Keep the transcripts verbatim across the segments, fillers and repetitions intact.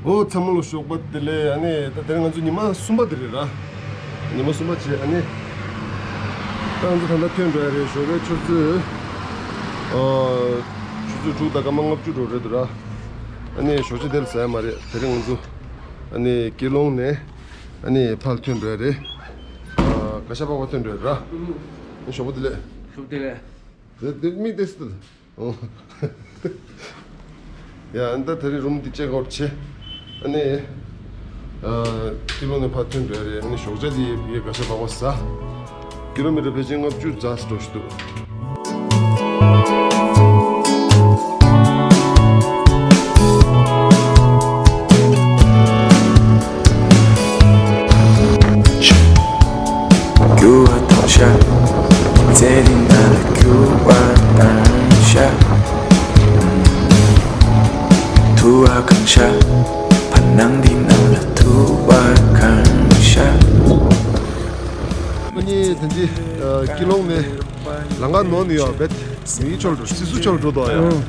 ཨོ་ཚང་མ་ལ་ཞོགས་པ་བདེ་ལེགས། ཨ་ནི་ད་དེ་རིང་ང་ཚོ་ཉི་མ་གསུམ་པ་དེ་རེད་ར། ཉི་མ་གསུམ་པ་བྱས། ཨ་ནི་ད་ང་ཚོ་ད་ལྟ་ཐོན་འགྲོ་ཡ་རེད། ཞོགས་པའི་ཆུ་ཚོད་ཨ་ཆུ་ཚོད་དྲུག་དང་སྐར་མ་ལྔ་བཅུ་འགྲོ་རེད་འདུག་ར། ཨ་ནི་ཞོགས་ཇ་དེ་ལ་ཟ་ཡ་མ་རེད། དེ་རིང་ང་ཚོ་ཨ་ནི་སྐྱིད་ལོང་ནས་ཨ་ནི་ཕར་ཐོན་འགྲོ་ཡ་རེད། ཨ་ག་ཤ་པགས་པ་ཐོན་འགྲོ་ཡ་ར། ཨ་ཞོགས་པ་བདེ་ལེགས། ཞོགས་པ་བདེ་ལེགས། དེ་དེ་མི་དེ་སུ། ཨོ། ཡ་ཨ་ནི་ད་དེ་རིང་རུམ་འདི་ཅེག་ཨའུཊ་བྱེད། ཨ་ནི་ཨ་སྐྱིད་ལོང་ནས་ཕར་ཐོན་འགྲོ་ཡ་རེད། ཨ་ནི་ཞོགས་ཇ་འདི་ཡས་ག་ཤ་པགས་པ་ཟ། ཀི་ལོ་མི་ཊར་ཕལ་ཆེར་ལྔ་བཅུ་ཙམ་འགྲོ་བཞིན་འདུག་རྒྱུ་བ་དང་ཤ། ཚེ་རིང་ན་ལ་རྒྱུ་བ་དང་ཤ། ཐུ་བ་གང་ཤ། བར་སྣང་འདི་ནང་ལ་ཐུ་བ་གང་ཤ། ཁོ་གཉིས་དེ་འདི་ཀི་ལོང་ནས་ལམ་ཁ་ནོར་ནས་ཡོད་པས། མིའི་ཕྱོགས་འགྲོ། སིལ་སུ་ཕྱོགས་འགྲོ་དོ་ཡ། ཨང་།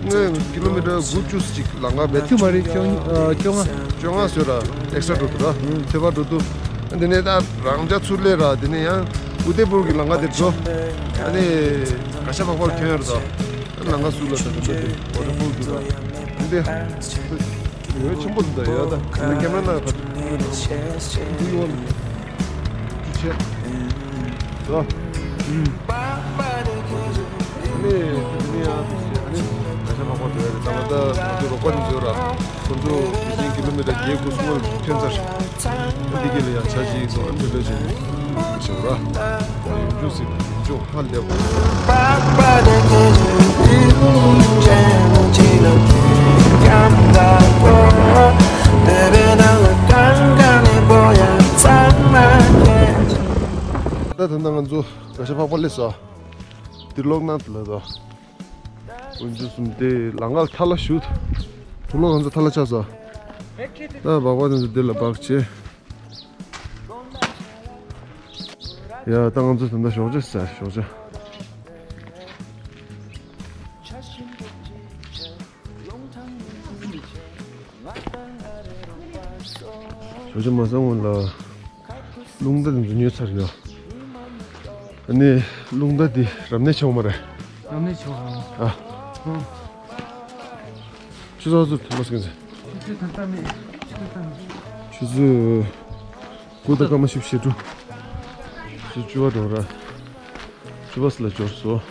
ངས་ཀི་ལོ་མི་ཊར་དགུ་བཅུ་ཅིག་ལམ་ཁ་མེད། བཅུ་མ་རེད། བཅོ་ཨ་བཅོ་ལྔ། བཅོ་ལྔ་བཟོས་ར་ཨེག་སི་ཊྲ་འགྲོ་འདུག་ར། ཨང་། ཐོད་པ་འགྲོ་འདུག་ཨ་འདི་ནས་ད་རང་ཅག་ཚུར་སླེབས་ར། དེ་ནས་ཡང་ཨུ་དེ་པུར་གྱི་ལམ་ཁ་དེར་འགྲོ། ཨ་ནི་ག་ཤ་པགས་པར་ཐོན་ཡོད་རེད་དོ། ཨ་ལམ་ཁ་ཟུར་ལ་ད་དེ་འདྲ་དེ་ཝ་ཊར་ཕོལ་འདུག་ར། འདི་ཡོད་ཆེན་པོ་འདུག་ད་ཡོད་ད། ཨ་ནི་ཀེམ་ར་ནང་ཕ་འདུག་ཡོད། ཆེ། ལོ། ཨུམ། ཨ་ནི་དེ་ནས་ཡང་དེ་བྱས། ཨ་ནི་ག་ཤ་པགས་པ་བཟོས་རེད། ད་ང་ད་ང་ཚོའི་རོགས་པ་ནི་བཟོས་ར། ཁོ་ཚོ་ཡུལ་ཅན་ཀི་ལོ་མི་ཊར་བརྒྱད་དགུ་གསུམ་ལ་ཐོན་ཚར། ཨ་འདི་ག་ལ་ཡང་ཆ་ཅིག་སོང་། ཨ་འདི་ལོས་བྱས་ནས་བྱས་ར། ཡུལ་ཅུང་ཟད་ཡུལ་ཅུང་ཧ་ལས་པ། ད་ད་ང་ཚོ་ག་ཤ་པགས་པ་སླེབས་སོང་། འདིར་ལོག་ན་དེ་ལ་དོ། དཀོན་མཆོག་གསུམ། དེ་ལམ་ཁ་ཐལ་བ་ཞིག་འདུག་ལོ་ང་ཚོ་ཐལ་བ་ཆགས་སོང་། ད་སྦག་སྦག་དེ་ཚོ་འདི་ལ་སྦག་བྱས། ཡ་ད་ང་ཚོ་ད་ལྟ་ཞོགས་ཇ་ཟ། ཞོགས་ཇ། ཞོགས་ཇ་མ་ཟ་སྔོན་ལ་རླུང་རྟ་དེ་ཚོ་ཉོས་ཚར་ཡོད། ཨ་ནི་རླུང་རྟ་འདི་རབ་གནས་ཆེ་བ་མ་རེད། རབ་གནས་ཆེ་བ་རང་། ཨ། ཨང་། ཆུ་ཚོད་ཚོད་ཐུབ་མ་སོང་ཟེར། ཆུ་ཚོད་ད་ལྟ་མེད། ཆུ་ཚོད་ད་ལྟ་མེད། ཆུ་ཚོད་དགུ་དང་སྐར་མ་བཞི་བཅུ་ཞེ་དྲུག་ཞེ་བཅུ་པ་འགྲོ་ར། བཅུ་པ་ལ་འབྱོར་སོང་།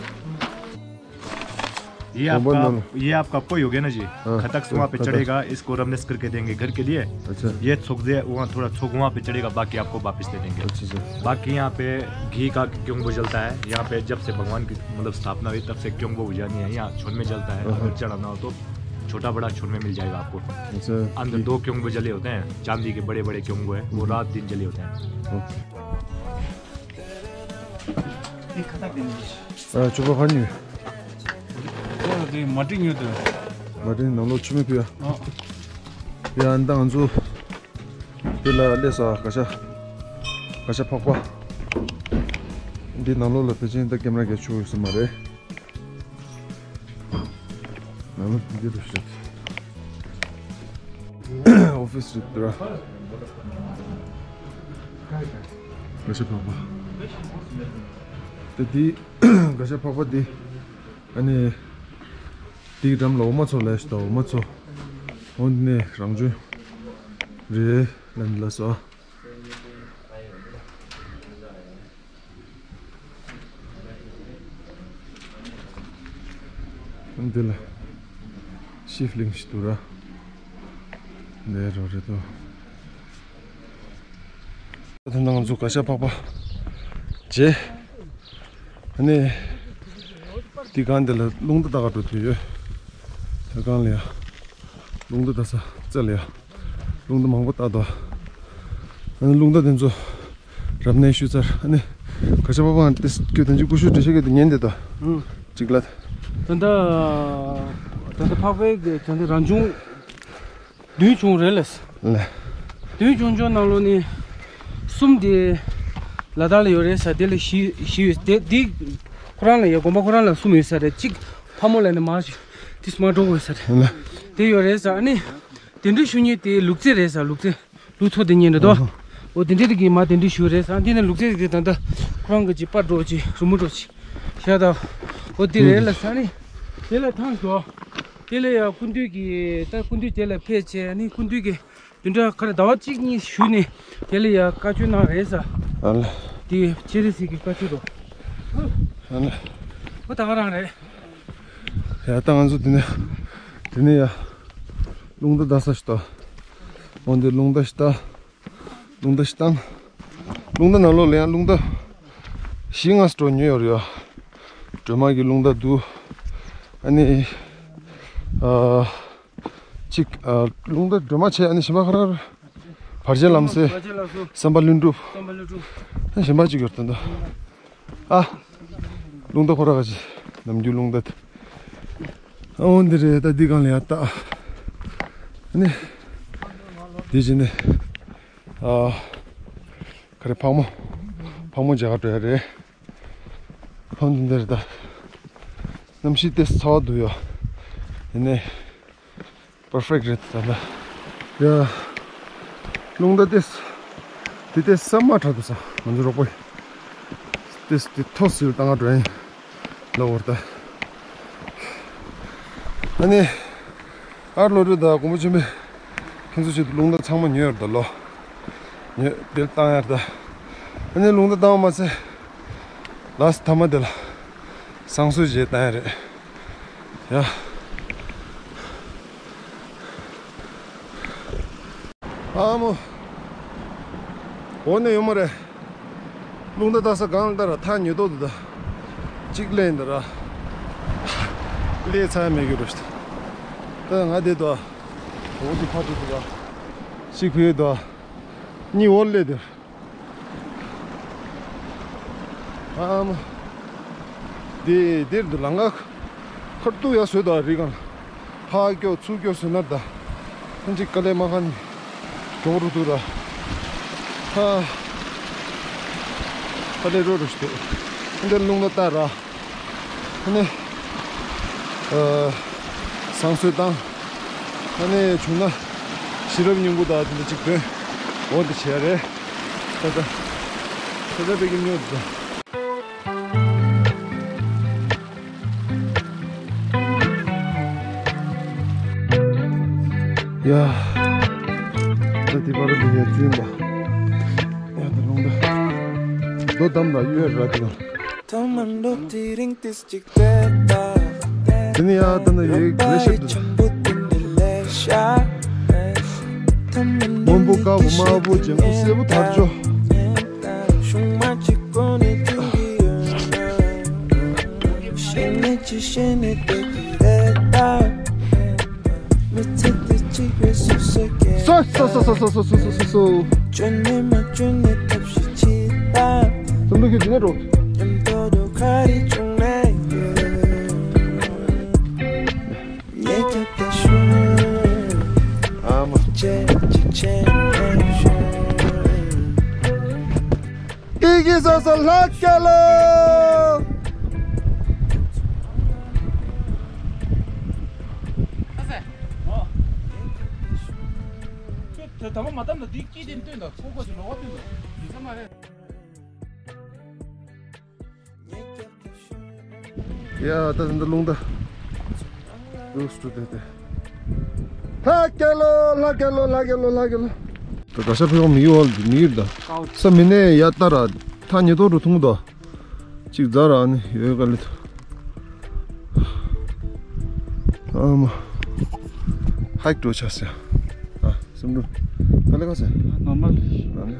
ये आपका, ये आपका पोय हो गया ना जी। हाँ, खतक सुआ पे चढ़ेगा, इसको रमनेस करके देंगे घर के लिए। अच्छा। ये छोक दे, वहाँ थोड़ा छोक वहाँ पे चढ़ेगा, बाकी आपको वापस दे देंगे। अच्छा, अच्छा। बाकी यहाँ पे घी का क्यों वो जलता है, यहाँ पे जब से भगवान की मतलब स्थापना हुई तब से क्यों वो उजानी है, यहाँ छोन में जलता है। हाँ, हाँ। अगर चढ़ाना हो तो छोटा बड़ा छोन में मिल जाएगा आपको। अच्छा, अंदर ठीक। दो क्यों वो जले होते हैं, चांदी के बड़े बड़े क्यों वो है, वो हम्म। रात दिन जले होते हैं। ओके। ये खतक देंगे। ཨ་ཅོ་པ་ཧ་ཉུ། ཨོ་དེ་མ་ཏི་ཉུ་དེ། མ་ཏི་ནང་ལོགས་ཆུ་མིག་ཕུལ་ཡ། ཨ། ཡ་ཨ་ནི་ད་ང་ཚོ་དེ་ལ་སླེབས་སོང་། ག་ཤ། ག་ཤ་ཕག་པ། འདི་ནང་ལོགས་ལ་ཕལ་ཆེར་ད་ཀེམ་ར་རྒྱག་ཆོག་ཡོད་ས་མ་རེད། ནང་ལོགས་འདི་རུ་ཤོག་ཨོ་ཕི་སི་རེད་འདུག་ར། ག་ཤ་ཕག་པ། ད་འདི་ག་ཤ་ཕག་པ་འདི། ཨ་ནི་དེའི་འགྲམ་ལ་འོ་མ་ཚོ་ལས་ཤི་ད། འོ་མ་ཚོ། འོ་འདི་ནས་རང་བྱུང་རེད་ལབ་ནས་ལབ་སོང་། འོ་འདི་ལ་ཤི་ཕི་ལིང་ཞིག་འདུག་ར། འདི་རོ་རེད་དོ། ད་ལྟ་ང་ཚོ་ག་ཤ་ཕག་པ་བྱས། ཨ་ནི་དེ་སྒང་འདི་ལ་རླུང་རྟ་ལྟ་ག་འགྲོ་དུས་ཡོད། དེ་སྒང་ལ་ཡ་རླུང་རྟ་ལྟ་ས་རྩེ་ལ་ཡ་རླུང་རྟ་མང་པོ་ལྟ་དོ། ཨ་ནི་རླུང་རྟ་དེ་ཚོ་རབ་གནས་ཞུས་ཚར། ཨ་ནི་ག་ཤ་ཕག་པ་ང་ཏིས་ཁྱོད་དེ་ཚོ་ཀུ་ཤུ་འདྲི་ཤེས་གི་དེ་ཉན་དེ་དོ། ཨུ། ཅིག་ལ། ད་ལྟ་ད་ལྟ་ཕག་པའི་གི་ད་ལྟ་རང་བྱུང་བདུན་བྱུང་རེད་ལས། ལས། བདུན་བྱུང་བྱུང་ནང་ལོགས་ནས་གསུམ་དེ་ལ་དྭགས་ལ་ཡོད་རེད་ཟེར། དེ་ལ་བཞི་བཞི་ཡོད་དེ། དེ་ཁོ་རང་ལ་ཡ་དགོན་པ་ཁོ་རང་ལ་གསུམ་ཡོད་ས་རེད། གཅིག་ཕ་མོ་ལ་ནི་མ་ཞིག་དེ་མ་འགྲོ་དགོས་ས་རེད། ལས། དེ་ཡོད་རེད་ཟེར། ཨ་ནི་ གདན་འདྲེན་ཞུ་མཁན་དེ་ལུག་རྫི་རེད་ཟེར། ལུག་རྫི། ལུག་ཐོ་དེ་ཉན་འདྲ་དོ། ཨོ་ཧོ། འོ་དེ་འདྲས་དེ་གིས་མ་གདན་འདྲེན་ཞུ་རེད་ཟེར། འདི་ནས་ལུག་རྫི་དེ་ད་ལྟ་ཁོ་རང་གི་ཅིག་པར་འགྲོ་ཅིག་རི་མོ་འགྲོ་ཅིག་ཤ་ད། ཨོ་དེ་རེད་ལ་ས་ནི། དེ་ལ་ཐང་ཞོ། དེ་ལ་ཡ་སྐུ་མདུན་གྱི་ད་སྐུ་མདུན་དེ་ལ་ཕེབས་བྱས་ནི་སྐུ་མདུན་གྱི་བདུན་ཕྲག་ཁ་རེ་ཟླ་བ་གཅིག་གཉིས་བཞུགས་ནས་དེ་ལ་ཡ་བཀའ་ཆོས་གནང་རེད་ཟེར། ཨ་ལ། དེ་སྤྱན་རས་གཟིགས་ཀྱི་བཀའ་ཆོས་དོ། ཨ་ལ། ཨོ་ད་ག་རང་རེད། ཡ་ད་ང་ཚོ་དེ་ནས་དེ་ནས་ཡ་རླུང་རྟ་བཏང་ས་ཞིག་ད། འོན་ཏེ་རླུང་རྟ་ཞིག་ད། རླུང་རྟ་ཞིག་བཏང་། རླུང་རྟ་ནང་ལོགས་ལ་ཡང་རླུང་རྟ་བཞི་ལྔ་ཙམ་ཉོས་ཡོད་རེད་ཡ། སྒྲོལ་མ་གི་རླུང་རྟ་འདུག་ཨ་ནི། ཨ། གཅིག་ཨ། རླུང་རྟ་སྒྲོལ་མ་བྱས། ཨ་ནི་གཞན་པ་ག་རེ་རེད། བར་ཆད་ལམ་སེལ། བར་ཆད་ལམ་སེལ། བསམ་པ་ལྷུན་གྲུབ། བསམ་པ་ལྷུན་གྲུབ། ཨ་གཞན་པ་གཅིག་ཡོད་ད་འདུག་ཨ། རླུང་རྟ་ཁོ་ར་ག་ཅི། ནམ་རྒྱུན་རླུང་རྟ་དེ། ཨ་འོ་འདི་རེད། ད་འདི་སྒང་ལ་ཡར་ལྟ། ཨ་ནི། དེ་བཞིན་ནི། ཨ། ག་རེ་ཕག་མོ། ཕག་མོ་མཇལ་ག་འགྲོ་ཡ་རེད། ལྷོ་འདི་འདི་རེད་ད། གནམ་གཤིས་ཏོག་ཙམ་ཚ་བ་འདུག་ཡ། ཡིན་ནའི། པར་ཕེག་རེད་ད་ལྟ། ཡ། རླུང་རྟ་ཏོག་ཙམ། དེ་ཏོག་ཙམ་མ་དྲག་འདུག་ས། ང་ཚོ་རོགས་པ་ཡིན། ཏོག་ཙམ་དེ་ཐོག་སིལ་བཏང་ག་འགྲོ་ཡིན། ལ་འོར་ད། ཨ་ནི། ཨར་ལོ་རེ་ད་གོང་མ་ཆེན་པོས་ཁྱེད་ཚོ་ཆེད་དུ་རླུང་རྟ་ཚང་མ་ཉོས་ཡོད་ད་ལོ། ཉོས་དེ་བཏང་ཡར་ད། ཨ་ནི་རླུང་རྟ་བཏང་བ་མ་ཚད། ལགས་སོ་ཐ་མ་དེ་ལ། བསང་གསོལ་བྱས་བཏང་ཡ་རེད། ཡ། ཨ་མོ། འོ་ནས་ཡོང་མ་རེད། རླུང་རྟ་བཏང་ས་སྒང་ལ་ལྟ་ར་ཐག་ཉེ་ཏོག་ཏུ་ད། གཅིག་ལེན་ད་ར། ལས་ཚར་མེད་རྒྱུ་རེད། ད་ང་དེ་དོ། འོ་དེ་ཕ་དེ་དོ། གཅིག་ཕི་དོ། གཉིས་འོ་ལས་དེ། ཨ་མ། དེ་དེར་དུ་ལང་ཀ་ཁར་ཏུ་ཡ་བཟོས་དོ་རི་གང་། ཕ་སྐྱོ་ཚུ་སྐྱོ་བཟོས་ན་ད། ཐན་ཅིག་ཀ་ལེ་མ་ཁན་གྱོང་རུ་དུ་ར། ཧ། ཀ་ལེ་རོ་རུ་ཤི་དེ། འདི་རླུང་ལ་ལྟ་ར། ཨ་ནི། ཨ། བསང་གསོལ་བཏང་། ཨ་ནི་བྱུང་ན། ཤེས་རབ་སྙིང་པོ་དང་དེ་འདྲ་གཅིག་འདོན། འོ་འདི་བྱས་རེད། ད་ལྟ། ད་ལྟ་བའི་གི་སྨྱོ་འདི་དང་། ཡ། ད་དེ་བར་དུ་ཡ་བཙུན་པ། ཡ་ད་རླུང་ད། རྡོ་དམ་ལ་གཡོལ་ར་དེ་ག། དེ་ནི་ཡ་ད་ནི་ཡོད་ལས་ཤེས་འདུག་སྔོན་པོ་དཀར་པོ་དམར་པོ་ལྗང་གུ་སེར་པོ་དར་ལྕོག་སོ་སོ་སོ་སོ། ཙམ་ལུགས་ཀྱི་དེ་ནས་འགྲོ། ཨ་མ། ཨི་གི་སོ་སོ་ལྷ་སྐལ་ལོ། དེ་དམ་པ་མ་བཏབ་ན་འདི་སྐྱིད་དེ་སྟོན་དང་ཁོ་ཁོ་ཅིག་ལོག་པ་སྟོན་དང་ཡིན་ས་མ་རེད། ཡ་ད་འདི་རླུང་རྟ། ལུགས་སུ་དེ་དེ། ལྷ་སྐལ་ལོ། ལྷ་སྐལ་ལོ། ལྷ་སྐལ་ལོ། ལྷ་སྐལ་ལོ། ད་ག་ཤ་ཕེ་ཡོང་མི་ཡོད་མི་ཡོད་ད། ས་མི་ནས་ཡ་ལྟ་ར། ཐག་ཉེ་ཏོག་རུ་ཐུང་དོ། གཅིག་རྫ་ར་ནི་ཡོད་ག་ལེ་ཐུ། ཨ་མ། ཧའིཀ་འགྲོ་ཆ་ཟེར། ཨ་སུམ་འགྲོ། ག་ལེ་ག་ཟེར། ནོར་མལ། ཨ་ནི།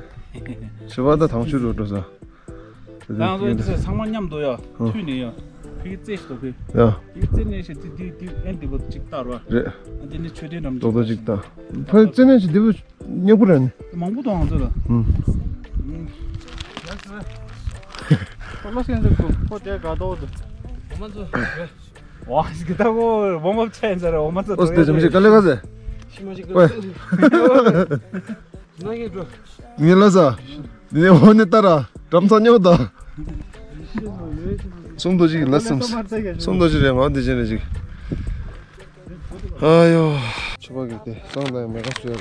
ཞི་བ་ད་དང་ཆུ་འགྲོ་འགྲོ་ཟེར། ད་ང་ཚོ་འདི་ཚོ་ཚང་མ་མཉམ་དུ་ཡ། ཨ། མཐུད་ནས་ཡ། ཕ་གི་རྩེ་ཞིག་ཏུ་ཕེབས། ཡ། ཕ་གི་རྩེ་ནས་ཞིག་རྩེ་དེ་དེ་ཨེ་འདི་བ་གཅིག་ལྟར་བ། རེད། ཨ་དེ་ནི་མཆོད་རྟེན་འགྲམ་རྡོག་རྡོག་གཅིག་ལྟ། ཕ་གི་རྩེ་ནས་ཞིག་འདི་བ་སྙེག་པོ་རེད་ནི། མང་པོ་འདུག་ང་ཚོ་ལ། ཨུམ། ཁོ་ལ་སེང་ཟེར་ཁོ་ཁོ་དེ་དགའ་ཏོག་འདུག་འོ་མ་ཚོ། ཝ་ཞིག་ད་ཁོ་ཝོམ་ཨབ་ཆ་ཡིན་ས་རེད། འོ་མ་ཚོ། ཨོ་སྟེ་ཅམ་ཞིག་ག་ལེ་ག་ཟེ། ཤི་མ་ཞིག་ཝེ། ན་གི་འགྲོ། ངས་ལ་ས། འདི་ནས་འོ་ནས་ལྟ་ར། འགྲམ་ཚ་སྙོག་ད། སུམ་མདོ་ཅིག་ལ་སེམས། སུམ་མདོ་ཅིག་རེད་མ་འདི་ཅན་རེད་ཅིག་ཨ་ཡོ། ཆུ་བ་གི་དེ་སང་ལ་མེ་ཁ་སོས་རེད་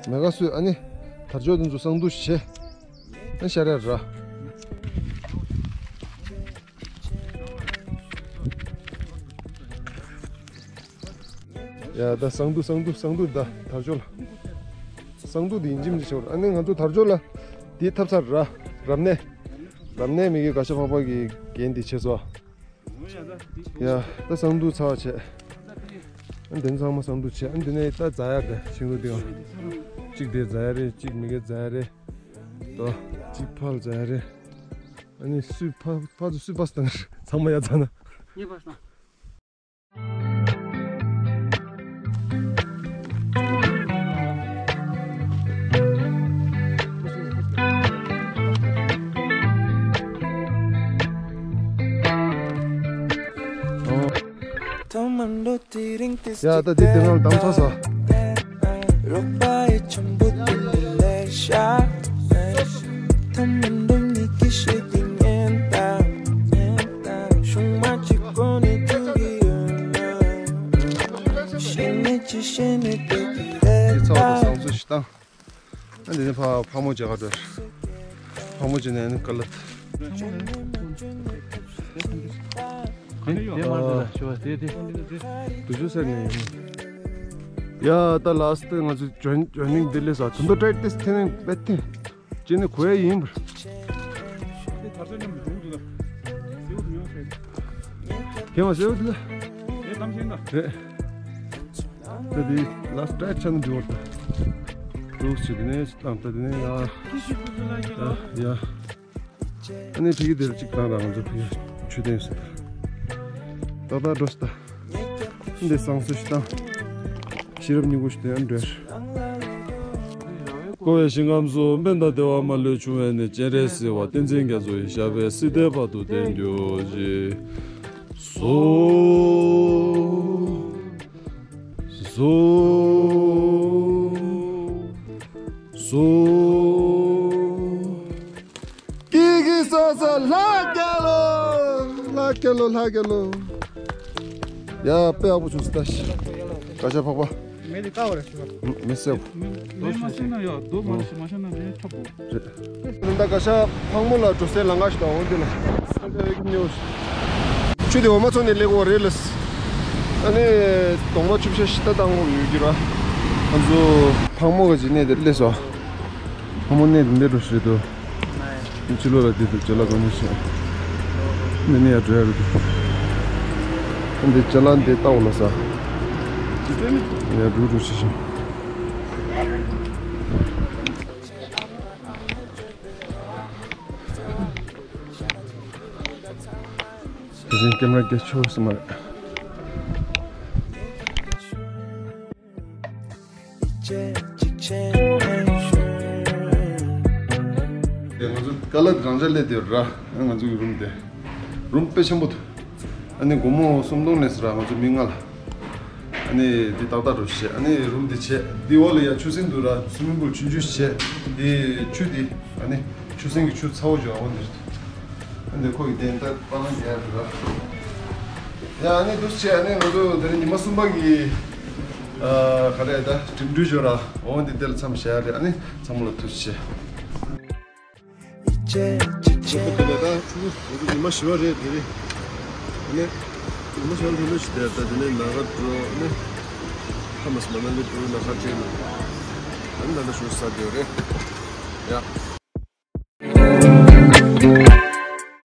པ། མེ་ཁ་སོས་ཨ་ནི། དར་ལྕོག་དེ་ཚོ་སང་འདུག་བྱེད། ཨ་ཤ་ར་ར། ཡ་ད་སང་འདུག་སང་འདུག་སང་འདུག་ད་དར་ལྕོག་ལ། སང་འདུག་དེ་ཡིན་གཅིག་མིན་གཅིག་ཆོག་ཨ་ནི་ང་ཚོ་དར་ལྕོག་ལ། དེ་ཐབ་ཚར་ར། རབ་གནས། རབ་གནས་མི་གི་ག་ཤ་ཕག་པ་གི་རྒན་དེ་བྱས་སོ། ཡ་ད་སང་འདུག་ཚར་བ་བྱས། ཨ་འདི་ཚང་མ་སང་འདུག་བྱས་ཨ་འདི་ནས་ད་རྫ་ཡག་གི་ཤིང་ཏོག་འདི་ཡང་། གཅིག་དེ་རྫ་ཡག་རེད། གཅིག་མི་གི་རྫ་ཡག་རེད། ད་གཅིག་ཕར་རྫ་ཡག་རེད། ཨ་ནི་སུས་ཕ་ཕ་ཚོ་སུས་པ་སྟངས་ཚང་མ་ཡ་ཚ་ན། ངས་པ་སྟངས། ཡ་ད་འདི་དེ་རང་དམ་ཚགས་སོ། རོགས་པ་ཡི་ཆམ་བུ་དེ་ལས་ཤ། ཐ་མ་འདོན་ནི་ཀི་ཤེ་དེ་ཉན་ད། ཤུང་མ་གཅིག་གོ་ནི་ཐུག་གི་ཡོད་ན། ཤེས་ནི་ཅི་ཤེས་ནི་དེ་གི་རེད་ད། ཚོགས་དང་བསང་གསོལ་ཞིག་བཏང་། ཨ་འདི་ནི་ཕ་ཕག་མོ་རྒྱག་ག་འགྲོ། ཕག་མོ་བྱས་ནས་ནི་ཀ་ལ། དེ་མ་འདི་ལ་ཞུ་བ་དེ་དེ། དུ་ཆུ་ཟེར་ནས་ཡིན། ཡ་ད་ལ་སི་ཏི་ང་ཚོ་ཇོན་ཇོན་ནིང་འདི་ལས་ས་དུ་འདོ་ཏྲེད་ཏེ་སི་ཐེ་ནེ་བེ་ཐེ། ཅི་ནི་གོ་ཡ་ཡིན་པར། དེ་ཐར་ས་ཉམས་འགྲོ་འདུག་ད། སེའུ་དུ་ཡོང་ཤེས། ཁྱེད་མ་སེའུ་དུ་ལ། དེ་གཏམ་ཤེས་ད། རེད། ད་དེ་ལ་སི་ཏི་ཆ་ནི་འདི་བར་ད། འདུག་ཅི་དེ་ནས་བཏང་ད་དེ་ནས་ཡ། ཡ། ཨ་ནི་ཕ་གི་དེར་གཅིག་བཏང་ར་ང་ཚོ་ཕ་གི་ཆུ་ལྡན་སུ་ད། ད་ད་འགྲོ་སུ་ད། འདི་བསང་གསོལ་ཞིག་བཏང་། ཤེས་རབ་སྙིང་པོ་ཞིག་དེ་ཡང་འགྲོ། འཁོར་བའི་ཞིང་ཁམས་སུ་དཔལ་དང་བདེ་བ་མ་ལུས་འབྱུང་བའི་གནས། སྤྱན་རས་གཟིགས་དབང་བསྟན་འཛིན་རྒྱ་མཚོ་ཡི། ཞབས་པད་སྲིད་མཐའི་བར་དུ་བརྟན་གྱུར་ཅིག། གསོལ། གསོལ། གསོལ། ཀི་ཀི་སོ་སོ་ལྷ་རྒྱལ་ལོ། ལྷ་རྒྱལ་ལོ། ལྷ་རྒྱལ་ལོ། ཡ་དཔེ་ཡག་པོ་བྱུང་སོང་ད་ཤི། ག་ཤ་ཕག་པ། མེ་དེ་ཀ་བ་རེད་ཤི་བ། མེ་སེབ། མེ་མ་ཤི་ན་ཡ་རྡོ་མ་ཤི་མ་ཤི་ན་མེ་ཁྱབ་པོ། རེད། ད་ག་ཤ་ཕག་མོ་ལ་འགྲོ་སའི་ལམ་ཁ་ཞིག་དང་འོང་དེ་ལ། ཆུ་དེ་འོ་མ་ཚོ་ནས་སླེབས་འོ་རེད་ལ། ཨ་ནི་གདོང་པ་ཆུ་བཤལ་ཤི་ད་བཏང་འོ་ཡོད་ཀྱི་ར། ང་ཚོ་ཕག་མོ་ག་ཅིག་གནས་དེར་སླེབས་སོ། ཕག་མོ་གནས་དེ་འདྲ་འགྲོ་ཤི་རེད་དོ། ཕྱི་ལོགས་ལ་དེ་དུ་ཅ་ལག་གང་མི་ཤེས། འདི་ནས་ཡར་འགྲོ་ཡ་རེད་དོ། འདི་ཅ་ལག་འདི་ལྟ་འོ་ལ་ས། ཡར་འགྲོ་འགྲོ་ཤི་ཤི། དེ་བཞིན་ཀེམ་ར་རྒྱ་ཆེ་བ་སུ་མ་རེད། དེ་ང་ཚོ་ཀ་ལ་རང་འཇགས་སླེབས་དེ་ར། ང་ཚོ་གི་རུམ་དེ། རུམ་དཔེ་ཆེན་པོ་འདུག་ཨ་ནི་སྒོར་མོ་སུམ་སྟོང་ནས་ར་ང་ཚོ་མི་ལྔ་ལ། ཨ་ནི་འདི་ཏག་ཏག་འགྲོ་བྱེད། ཨ་ནི་རུམ་འདི་བྱེད། འདི་འོག་ལ་ཡ་ཆུ་སྲིན་འདུག་ར། སུ་མིང་པུལ་ཆུང་ཆུང་བྱེད། འདི་ཆུ་འདི་ཨ་ནི་ཆུ་སྲིན་གྱི་ཆུ་ཚ་བོ་ཅིག་འོ་འདིར། ཨ་འདི་ཁོ་གི་དེ་ལྟར་པ་ལང་རྒྱག་ཡ་འདུག་ར། ཡ་ཨ་ནི་འདུག་བྱེད། ཨ་ནི་ང་ཚོ་འདིར་ཉི་མ་གསུམ་པ་གི་ཨ་ག་རེ་ད་འགྲིམ་འགྲུལ་ཅིག་ར། འོ་འདི་དེ་ལ་མཚམས་བཞག་ཡ་རེད། ཨ་ནི་ཚང་མ་ལ་ཐུགས་རྗེ་ཆེ། ད་ཆུ་ཚོད་ཉི་མ་བཞི་པ་རེད་དེ་རེད། ཨ་ནི་ཉི་མ་བཞི་པ་ལྷོད་ལྷོད་ཞིག་བསྡད། ད་དེ་ནས་ན་ག་འགྲོ། ཨ་ནི་ཧ་མ་སི་མ་ན་ལི་འགྲོ། ན་ག་ཅིག་ལ། ཨ་ནི་ད་ལྟ་ཞུ་ས་དེ་རེད་ཡ།